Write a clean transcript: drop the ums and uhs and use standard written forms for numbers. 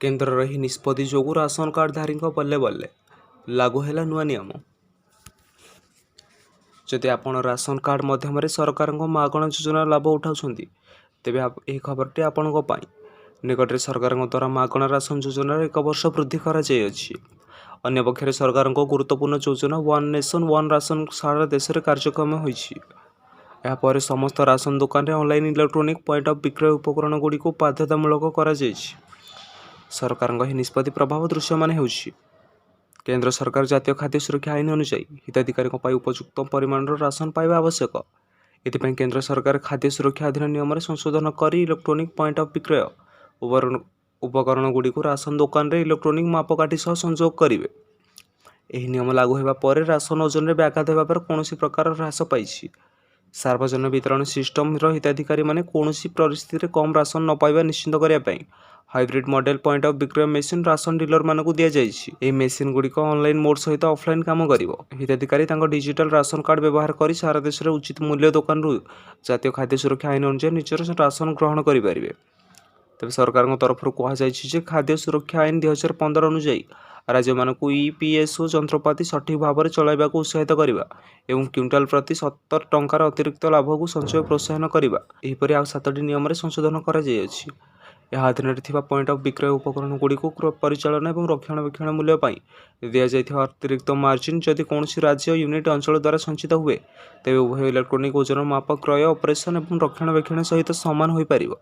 କେନ୍ଦ୍ରର ଏହି ନିଷ୍ପତ୍ତି ଯୋଗୁଁ ରାସନ କାର୍ଡଧାରୀଙ୍କ ବଲ୍ଲେ ବଲ୍ଲେ, ଲାଗୁ ହେଲା ନୂଆ ନିୟମ। ଯଦି ଆପଣ ରାସନ କାର୍ଡ ମାଧ୍ୟମରେ ସରକାରଙ୍କ ମାଗଣା ଯୋଜନାର ଲାଭ ଉଠାଉଛନ୍ତି, ତେବେ ଏହି ଖବରଟି ଆପଣଙ୍କ ପାଇଁ। ନିକଟରେ ସରକାରଙ୍କ ଦ୍ୱାରା ମାଗଣା ରାସନ ଯୋଜନାର ଏକ ବର୍ଷ ବୃଦ୍ଧି କରାଯାଇଅଛି। ଅନ୍ୟପକ୍ଷରେ ସରକାରଙ୍କ ଗୁରୁତ୍ୱପୂର୍ଣ୍ଣ ଯୋଜନା ୱାନ୍ ନେସନ୍ ୱାନ୍ ରାସନ ସାରା ଦେଶରେ କାର୍ଯ୍ୟକ୍ଷମ ହୋଇଛି। ଏହାପରେ ସମସ୍ତ ରାସନ ଦୋକାନରେ ଅନଲାଇନ୍ ଇଲେକ୍ଟ୍ରୋନିକ୍ ପଏଣ୍ଟ ଅଫ୍ ବିକ୍ରୟ ଉପକରଣଗୁଡ଼ିକୁ ବାଧ୍ୟତାମୂଳକ କରାଯାଇଛି। ସରକାରଙ୍କ ଏହି ନିଷ୍ପତ୍ତି ପ୍ରଭାବ ଦୃଶ୍ୟମାନ ହେଉଛି। କେନ୍ଦ୍ର ସରକାର ଜାତୀୟ ଖାଦ୍ୟ ସୁରକ୍ଷା ଆଇନ ଅନୁଯାୟୀ ହିତାଧିକାରୀଙ୍କ ପାଇଁ ଉପଯୁକ୍ତ ପରିମାଣର ରାସନ ପାଇବା ଆବଶ୍ୟକ। ଏଥିପାଇଁ କେନ୍ଦ୍ର ସରକାର ଖାଦ୍ୟ ସୁରକ୍ଷା ଅଧିନ ନିୟମରେ ସଂଶୋଧନ କରି ଇଲେକ୍ଟ୍ରୋନିକ୍ ପଏଣ୍ଟ ଅଫ୍ ବିକ୍ରୟ ଉପକରଣଗୁଡ଼ିକୁ ରାସନ ଦୋକାନରେ ଇଲେକ୍ଟ୍ରୋନିକ୍ ମାପକାଠି ସହ ସଂଯୋଗ କରିବେ। ଏହି ନିୟମ ଲାଗୁ ହେବା ପରେ ରାସନ ଓଜନରେ ବ୍ୟାଘାତ ହେବା ପରେ କୌଣସି ପ୍ରକାର ହ୍ରାସ ପାଇଛି। ସାର୍ବଜନୀନ ବିତରଣ ସିଷ୍ଟମର ହିତାଧିକାରୀମାନେ କୌଣସି ପରିସ୍ଥିତିରେ କମ୍ ରାସନ ନ ପାଇବା ନିଶ୍ଚିତ କରିବା ପାଇଁ ହାଇବ୍ରିଡ୍ ମଡେଲ ପଏଣ୍ଟ ଅଫ୍ ବିକ୍ରୟ ମେସିନ୍ ରାସନ ଡିଲରମାନଙ୍କୁ ଦିଆଯାଇଛି। ଏହି ମେସିନ୍ ଗୁଡ଼ିକ ଅନଲାଇନ୍ ମୋଡ୍ ସହିତ ଅଫଲାଇନ୍ କାମ କରିବ। ହିତାଧିକାରୀ ତାଙ୍କ ଡିଜିଟାଲ ରାସନ କାର୍ଡ ବ୍ୟବହାର କରି ସାରା ଦେଶରେ ଉଚିତ ମୂଲ୍ୟ ଦୋକାନରୁ ଜାତୀୟ ଖାଦ୍ୟ ସୁରକ୍ଷା ଆଇନ ଅନୁଯାୟୀ ନିଜର ରାସନ ଗ୍ରହଣ କରିପାରିବେ। ତେବେ ସରକାରଙ୍କ ତରଫରୁ କୁହାଯାଇଛି ଯେ ଖାଦ୍ୟ ସୁରକ୍ଷା ଆଇନ 2015 ଅନୁଯାୟୀ ରାଜ୍ୟମାନଙ୍କୁ ଇପିଏସ୍ଓ ଯନ୍ତ୍ରପାତି ସଠିକ୍ ଭାବରେ ଚଳାଇବାକୁ ଉତ୍ସାହିତ କରିବା ଏବଂ କ୍ୱିଣ୍ଟାଲ ପ୍ରତି 17 ଟଙ୍କାର ଅତିରିକ୍ତ ଲାଭକୁ ସଞ୍ଚୟ ପ୍ରୋତ୍ସାହନ କରିବା, ଏହିପରି ଆଉ ସାତଟି ନିୟମରେ ସଂଶୋଧନ କରାଯାଇଅଛି। ଏହା ଅଧୀନରେ ଥିବା ପଏଣ୍ଟ ଅଫ୍ ବିକ୍ରୟ ଉପକରଣଗୁଡ଼ିକୁ ପରିଚାଳନା ଏବଂ ରକ୍ଷଣାବେକ୍ଷଣ ମୂଲ୍ୟ ପାଇଁ ଦିଆଯାଇଥିବା ଅତିରିକ୍ତ ମାର୍ଜିନ୍ ଯଦି କୌଣସି ରାଜ୍ୟ ୟୁନିଟ୍ ଅଞ୍ଚଳ ଦ୍ୱାରା ସଞ୍ଚିତ ହୁଏ, ତେବେ ଉଭୟ ଇଲେକ୍ଟ୍ରୋନିକ୍ ଓଜନ ମାପ କ୍ରୟ, ଅପରେସନ୍ ଏବଂ ରକ୍ଷଣାବେକ୍ଷଣ ସହିତ ସମାନ ହୋଇପାରିବ।